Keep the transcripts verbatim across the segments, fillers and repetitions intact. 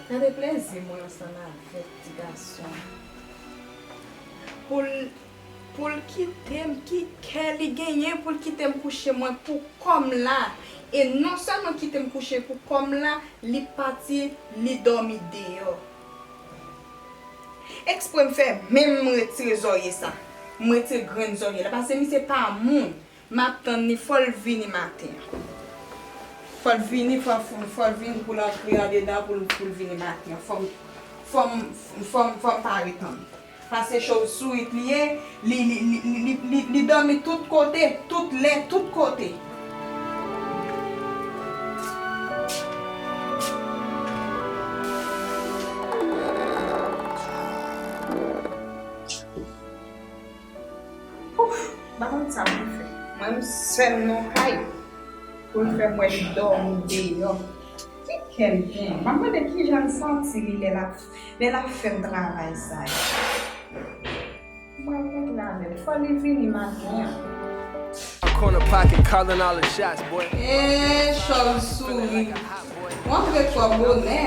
Gade plezi mwen ansanm avèk ti gason. Pou l, pou l kite m, ki kè li genyen pou l kite m kouche mwen pou kò m la? E non sèlman kite m kouche pou kò m la, li pati, li dòmi deyò. Eksprè m fè menm m retire zòrye sa. M retire grenn zòrye la. Paske misye pa moun. M ap tann li, fò l vini maten an. Fò l vini, fò, fò, fò l vini pou l antre andedan, pou l, pou l vini maten an. Fò m, fò m, fò m, fò m pa ret tann. Paske chauve-sourit li ye, li, li, li dòmi tout kote, tout lè, tout kote. Ouf, m pa konn sa pou m fè. Mwen m sèl nan kay pou l fè m wè li dòmi deyò. Ki kè l gen? M ap mande kijan l santi li lè l ap, lè l ap fè m travay sa yo. Mwen kontre avè l. Fò li vini maten an. Corner pocket, calling all the shots, boy. E chòv souri. W antre twò bonè.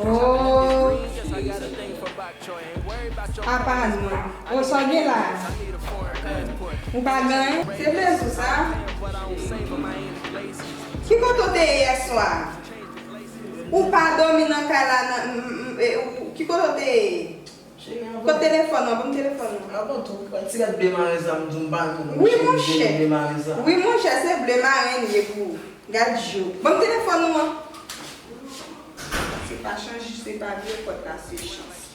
Oh. Apa non. Ou sa gen la? Ou pa gen? Se vle sou sa? Ki kote w te ye yè swa? Ou pa dòmi nan kay la nan, m, m, e, ou, ki kote w te ye? Kot telefòn nan? Ban m telefòn nan. Ah bon, tou, ti gad ble mare zam, di m pa gen. Wi, monchè. Ble mare zam. Wi, monchè, se ble mare l ye pou ou. Gad jou. Ban m telefòn ou an. Se pa chanje, se pa vye pòt la, se chans.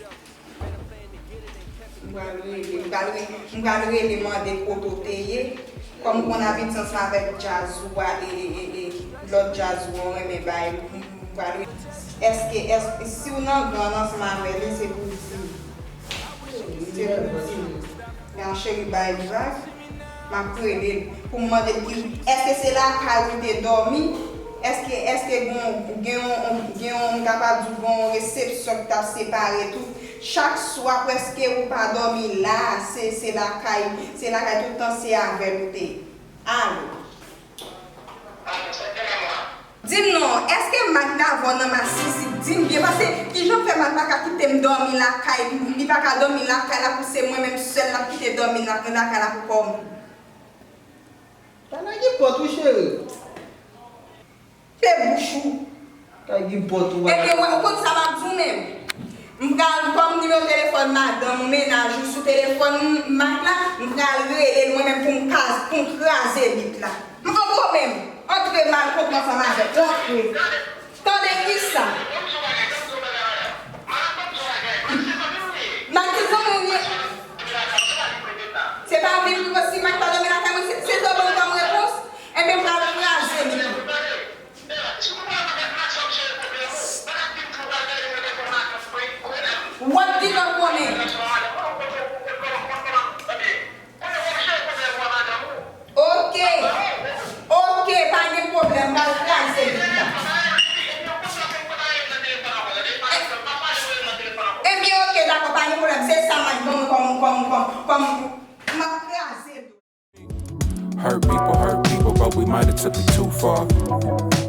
M pral rele, m pral re-, m pral rele mande kote w te ye. Kòm ou konn abitye ansanm avèk djaz ou a, e, e, e, e, lòt djaz ou a, ou renmen bay, m, m, m pral rele. Èske, èske, si w nan gang ansanm avè li, se pou w di m. Se pou w di m. Nan cheri bay li vag. M ap rele l pou m mande l ki, èske se lakay ou te dòmi? Èske, èske gen, gen yon, gen yon, m kapab di w gen yon resepsyon ki t ap separe tout? Chak swa prèske ou pa dòmi la, se, se lakay, se lakay tout tan se avè l ou te ye. Alo. Di m non, èske Mak t avè w nan masisi? Di m byen, paske kijan fè Mak pa ka kite m dòmi lakay li, li pa ka dòmi lakay la pou se mwen menm sèl l ap kite dòmi la, lakay la pou kò m? Pa lage pòt wi, cheri. Fè bouch ou. Kay gen pòt ou. Ebyen, wè, ou konn sa m ap di w menm. M pral, kòm nimewo telefòn madanm ou, mennaj ou sou telefòn Mak la, m pral rele l mwen menm pou m kaz-, pou m kraze lit la. M pa pwoblèm. Antre mal kont m ansanm avèk l, antre. Tande kisa? Mak se zanmi w ye. Se pa vle pou si Mak pa dòmi lakay mwen, se, se dòmi ban m repons. Ebyen, m pral kraze li tou. W ap gentan konnen. Ok. Ok, pa gen pwoblèm, m pral kraze li la. Ebyen, ok, dakò, pa gen pwoblèm. Se sa m ap ban mwen kòm, kòm, kòm, kòm, m ap kraze l. Hurt people hurt people, but we might have took it too far.